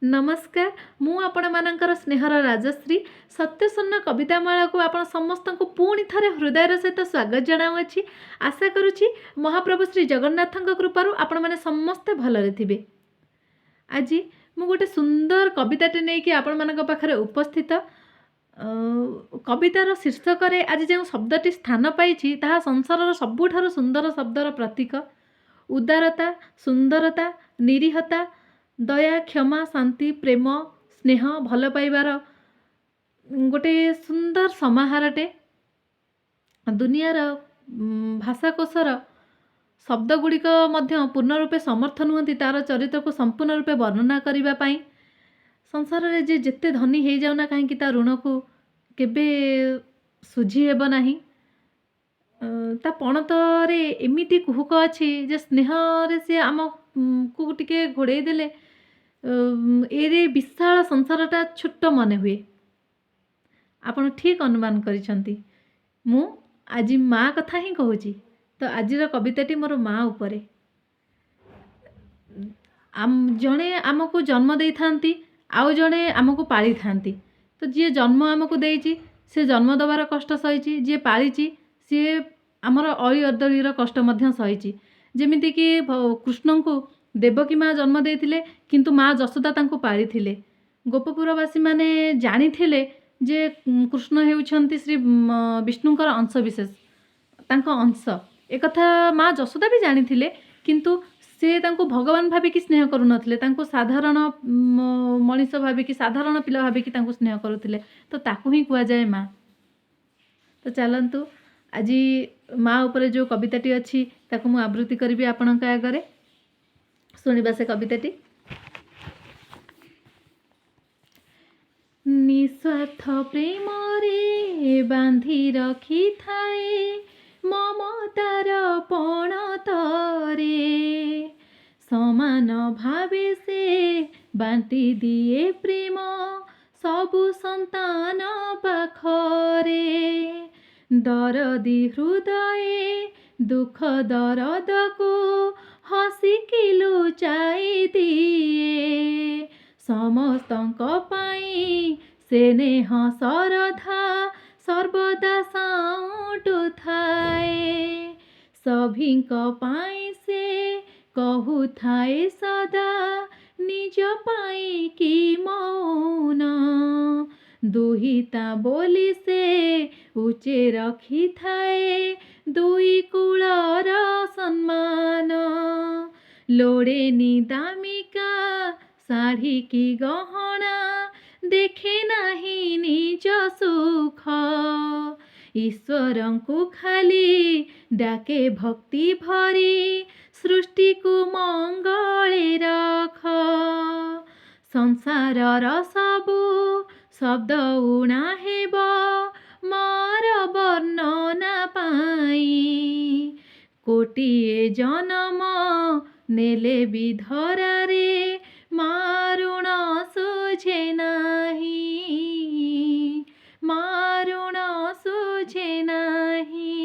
ନମସ୍କାର, ମୁଁ ଆପଣମାନଙ୍କର ସ୍ନେହର ରାଜଶ୍ରୀ। ସତ୍ୟସ୍ୱର୍ଣ୍ଣ କବିତାମାଳାକୁ ଆପଣ ସମସ୍ତଙ୍କୁ ପୁଣି ଥରେ ହୃଦୟର ସହିତ ସ୍ୱାଗତ ଜଣାଉଅଛି। ଆଶା କରୁଛି ମହାପ୍ରଭୁ ଶ୍ରୀ ଜଗନ୍ନାଥଙ୍କ କୃପାରୁ ଆପଣମାନେ ସମସ୍ତେ ଭଲରେ ଥିବେ। ଆଜି ମୁଁ ଗୋଟେ ସୁନ୍ଦର କବିତାଟେ ନେଇକି ଆପଣମାନଙ୍କ ପାଖରେ ଉପସ୍ଥିତ। କବିତାର ଶୀର୍ଷକରେ ଆଜି ଯେଉଁ ଶବ୍ଦଟି ସ୍ଥାନ ପାଇଛି, ତାହା ସଂସାରର ସବୁଠାରୁ ସୁନ୍ଦର ଶବ୍ଦର ପ୍ରତୀକ। ଉଦାରତା, ସୁନ୍ଦରତା, ନିରୀହତା, ଦୟା, କ୍ଷମା, ଶାନ୍ତି, ପ୍ରେମ, ସ୍ନେହ, ଭଲ ପାଇବାର ଗୋଟେ ସୁନ୍ଦର ସମାହାରଟେ। ଦୁନିଆର ଭାଷାକୋଷର ଶବ୍ଦ ଗୁଡ଼ିକ ମଧ୍ୟ ପୂର୍ଣ୍ଣ ରୂପେ ସମର୍ଥ ନୁହନ୍ତି ତା'ର ଚରିତ୍ରକୁ ସମ୍ପୂର୍ଣ୍ଣ ରୂପେ ବର୍ଣ୍ଣନା କରିବା ପାଇଁ। ସଂସାରରେ ଯିଏ ଯେତେ ଧନୀ ହେଇଯାଉ ନା କାହିଁକି, ତା ଋଣକୁ କେବେ ଶୁଝି ହେବ ନାହିଁ। ତା ପଣତରେ ଏମିତି କୁହୁକ ଅଛି ଯେ ସ୍ନେହରେ ସିଏ ଆମକୁ ଟିକେ ଘୋଡ଼େଇ ଦେଲେ ଏରେ ବିଶାଳ ସଂସାରଟା ଛୋଟ ମନେ ହୁଏ। ଆପଣ ଠିକ୍ ଅନୁମାନ କରିଛନ୍ତି, ମୁଁ ଆଜି ମା କଥା ହିଁ କହୁଛି। ତ ଆଜିର କବିତାଟି ମୋର ମା ଉପରେ। ଜଣେ ଆମକୁ ଜନ୍ମ ଦେଇଥାନ୍ତି, ଆଉ ଜଣେ ଆମକୁ ପାଳିଥାନ୍ତି। ତ ଯିଏ ଜନ୍ମ ଆମକୁ ଦେଇଛି, ସେ ଜନ୍ମ ଦେବାର କଷ୍ଟ ସହିଛି। ଯିଏ ପାଳିଛି, ସିଏ ଆମର ଅଳି ଅର୍ଦ୍ଦଳିର କଷ୍ଟ ମଧ୍ୟ ସହିଛି। ଯେମିତିକି କୃଷ୍ଣଙ୍କୁ ଦେବକୀ ମା ଜନ୍ମ ଦେଇଥିଲେ, କିନ୍ତୁ ମା ଯଶୋଦା ତାଙ୍କୁ ପାଳିଥିଲେ। ଗୋପପୁରବାସୀମାନେ ଜାଣିଥିଲେ ଯେ କୃଷ୍ଣ ହେଉଛନ୍ତି ଶ୍ରୀ ବିଷ୍ଣୁଙ୍କର ଅଂଶ ବିଶେଷ, ତାଙ୍କ ଅଂଶ। ଏକଥା ମା ଯଶୋଦା ବି ଜାଣିଥିଲେ, କିନ୍ତୁ ସେ ତାଙ୍କୁ ଭଗବାନ ଭାବିକି ସ୍ନେହ କରୁନଥିଲେ। ତାଙ୍କୁ ସାଧାରଣ ମଣିଷ ଭାବିକି, ସାଧାରଣ ପିଲା ଭାବିକି ତାଙ୍କୁ ସ୍ନେହ କରୁଥିଲେ। ତ ତାକୁ ହିଁ କୁହାଯାଏ ମା। ତ ଚାଲନ୍ତୁ, ଆଜି ମା ଉପରେ ଯେଉଁ କବିତାଟି ଅଛି, ତାକୁ ମୁଁ ଆବୃତ୍ତି କରିବି ଆପଣଙ୍କ ଆଗରେ। ଶୁଣିବା ସେ କବିତାଟି। ନିସ୍ୱାର୍ଥ ପ୍ରେମରେ ବାନ୍ଧି ରଖିଥାଏ ମମତାର ପଣତରେ, ସମାନ ଭାବେ ସେ ବାଣ୍ଟି ଦିଏ ପ୍ରେମ ସବୁ ସନ୍ତାନ ପାଖରେ। ଦରଦି ହୃଦୟେ ଦୁଃଖ ଦରଦକୁ ହସିକି ଲୁଚାଇ ଦିଏ, ସମସ୍ତଙ୍କ ପାଇଁ ସ୍ନେହ ଶରଧା ସର୍ବଦା ସାଉଁଟୁଥାଏ। ସଭିଙ୍କ ପାଇଁ ସେ କହୁଥାଏ ସଦା, ନିଜ ପାଇଁ କି ମୌନ। ଦୁହିତା ବୋଲି ସେ ଉଚେ ରଖିଥାଏ ଦୁଇ କୂଳର ସମ୍ମାନ। ଲୋଡ଼େନି ଦାମିକା ଶାଢ଼ୀ କି ଗହଣା, ଦେଖେ ନାହିଁ ନିଜ ସୁଖ। ଈଶ୍ୱରଙ୍କୁ ଖାଲି ଡାକେ ଭକ୍ତି ଭରି, ସୃଷ୍ଟିକୁ ମଙ୍ଗଳେ ରଖ। ସଂସାରର ସବୁ ଶବ୍ଦ ଊଣା ହେବ ମାର ବର୍ଣ୍ଣନା ପାଇଁ, କୋଟିଏ ଜନମ ନେଲେ ବି ଧରାରେ ମା ଋଣ ଶୁଝେ ନାହିଁ, ମା ଋଣ ଶୁଝେ ନାହିଁ।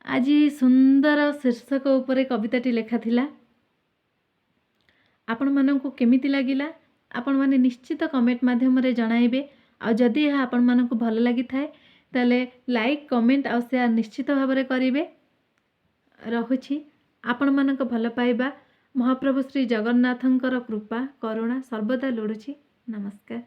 ଆଜି ସୁନ୍ଦର ଶୀର୍ଷକ ଉପରେ କବିତାଟି ଲେଖା ଥିଲା। ଆପଣମାନଙ୍କୁ କେମିତି ଲାଗିଲା, ଆପଣମାନେ ନିଶ୍ଚିତ କମେଣ୍ଟ ମାଧ୍ୟମରେ ଜଣାଇବେ। ଆଉ ଯଦି ଏହା ଆପଣମାନଙ୍କୁ ଭଲ ଲାଗିଥାଏ, ତାହେଲେ ଲାଇକ୍, କମେଣ୍ଟ ଆଉ ସେୟାର ନିଶ୍ଚିତ ଭାବରେ କରିବେ। ରହୁଛି। ଆପଣମାନଙ୍କ ଭଲ ପାଇବା, ମହାପ୍ରଭୁ ଶ୍ରୀ ଜଗନ୍ନାଥଙ୍କର କୃପା କରୁଣା ସର୍ବଦା ଲୋଡ଼ୁଛି। ନମସ୍କାର।